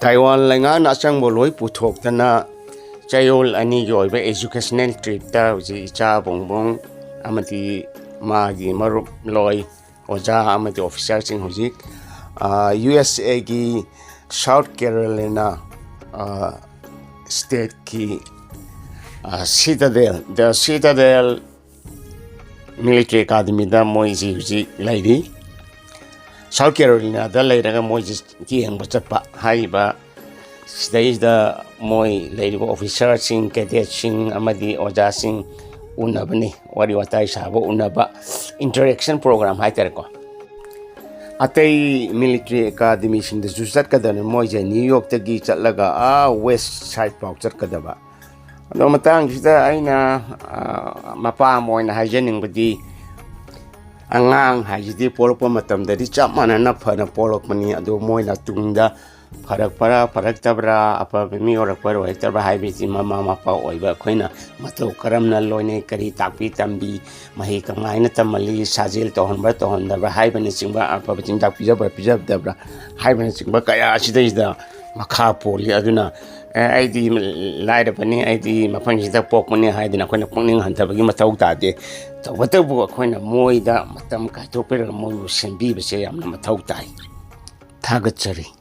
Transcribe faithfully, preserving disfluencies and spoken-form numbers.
Taiwan ꯂꯩꯉꯥꯛꯅ ꯑꯆꯪꯕ ꯂꯣꯏ ꯄꯨꯊꯣꯛꯇꯅ ꯆꯌꯣꯜ ꯑꯅꯤꯒꯤ ꯑꯣꯏꯕ educational tripꯇ ꯍꯧꯖꯤꯛ ꯏꯆꯥ ꯕꯣꯡꯕꯣꯡ ꯑꯃꯗꯤ ꯃꯥꯒꯤ ꯃꯔꯨꯞ ꯂꯣꯏ, ꯑꯣꯖꯥ ꯑꯃꯗꯤ officerꯁꯤꯡ ꯍꯧꯖꯤꯛ ꯌꯨ ꯑꯦꯁ ꯑꯦꯒꯤ South Carolina stateꯀꯤ Citadel, the Citadel Military Academyꯗ ꯃꯣꯏꯁꯤ ꯍꯧꯖꯤꯛ ꯂꯩꯔꯤ꯫ South Carolinada ꯂꯩꯔꯒ ꯃꯣꯏꯁꯤ ꯌꯦꯡꯕ ꯆꯠꯄ ꯍꯥꯏꯔꯤꯕ ꯁꯤꯗꯩꯁꯤꯗ ꯃꯣꯏ ꯂꯩꯔꯤꯕ officerꯁꯤꯡ, cadetꯁꯤꯡ ꯑꯃꯗꯤ ꯑꯣꯖꯥꯁꯤꯡ ꯎꯅꯕꯅꯤ, ꯋꯥꯔꯤ ꯋꯥꯇꯥꯏ ꯁꯥꯕ, ꯎꯅꯕ, interaction program ꯍꯥꯏꯇꯥꯔꯦꯀꯣ꯫ ꯑꯇꯩ military academyꯁꯤꯡꯗꯁꯨ ꯆꯠꯀꯗꯕꯅꯤ꯫ ꯃꯣꯏꯁꯦ New Yorkꯇꯒꯤ ꯆꯠꯂꯒ ꯑꯥ west side ꯐꯥꯎ ꯆꯠꯀꯗꯕ꯫ ꯑꯗꯣ ꯃꯇꯥꯡꯁꯤꯗ ꯑꯩꯅ, ꯑ, ꯃꯄꯥ ꯑꯃ ꯑꯣꯏꯅ ꯍꯥꯏꯖꯅꯤꯡꯕꯗꯤ, ꯑꯉꯥꯡ ꯍꯥꯏꯁꯤꯗꯤ ꯄꯣꯛꯂꯛꯄ ꯃꯇꯝꯗꯗꯤ ꯆꯞ ꯃꯥꯟꯅꯅ ꯐꯅ ꯄꯣꯛꯂꯛꯄꯅꯤ꯫ ꯑꯗꯨ ꯃꯣꯏꯅ ꯇꯨꯡꯗ ꯐꯔꯛꯄ꯭ꯔꯥ ꯐꯔꯛꯇꯕ꯭ꯔꯥ, ꯑꯐꯕ ꯃꯤ ꯑꯣꯏꯔꯛꯄ꯭ꯔꯥ ꯑꯣꯏꯔꯛꯇꯕ꯭ꯔꯥ ꯍꯥꯏꯕꯁꯤ ꯃꯃꯥ ꯃꯄꯥ ꯑꯣꯏꯕ ꯑꯩꯈꯣꯏꯅ ꯃꯇꯧ ꯀꯔꯝꯅ ꯂꯣꯏꯅꯩ, ꯀꯔꯤ ꯇꯥꯛꯄꯤ ꯇꯝꯕꯤ, ꯃꯍꯩ ꯀꯃꯥꯏꯅ ꯇꯝꯍꯜꯂꯤ, ꯁꯥꯖꯦꯜ ꯇꯧꯍꯟꯕ꯭ꯔꯥ ꯇꯧꯍꯟꯗꯕ꯭ꯔꯥ ꯍꯥꯏꯕꯅꯆꯤꯡꯕ, ꯑꯐꯕ ꯆꯤꯟꯖꯥꯛ ꯄꯤꯖꯕ꯭ꯔꯥ ꯄꯤꯖꯗꯕ꯭ꯔꯥ ꯍꯥꯏꯕꯅꯆꯤꯡꯕ ꯀꯌꯥ ꯑꯁꯤꯗꯩꯁꯤꯗ ꯃꯈꯥ ꯄꯣꯜꯂꯤ꯫ ꯑꯗꯨꯅ, "ꯑꯦ, ꯑꯩꯗꯤ ꯂꯥꯏꯔꯕꯅꯤ, ꯑꯩꯗꯤ ꯃꯐꯝꯁꯤꯗ ꯄꯣꯛꯄꯅꯤ" ꯍꯥꯏꯗꯅ ꯑꯩꯈꯣꯏꯅ ꯄꯨꯛꯅꯤꯡ ꯍꯟꯊꯕꯒꯤ ꯃꯊꯧ ꯇꯥꯗꯦ꯫ ꯇꯧꯕꯇꯕꯨ ꯑꯩꯈꯣꯏꯅ ꯃꯣꯏꯗ ꯃꯇꯝ ꯀꯥꯏꯊꯣꯛꯄꯤꯔꯒ ꯃꯣꯏꯕꯨ ꯁꯦꯝꯕꯤꯕꯁꯦ ꯌꯥꯝꯅ ꯃꯊꯧ ꯇꯥꯏ꯫ ꯊꯥꯒꯠꯆꯔꯤ꯫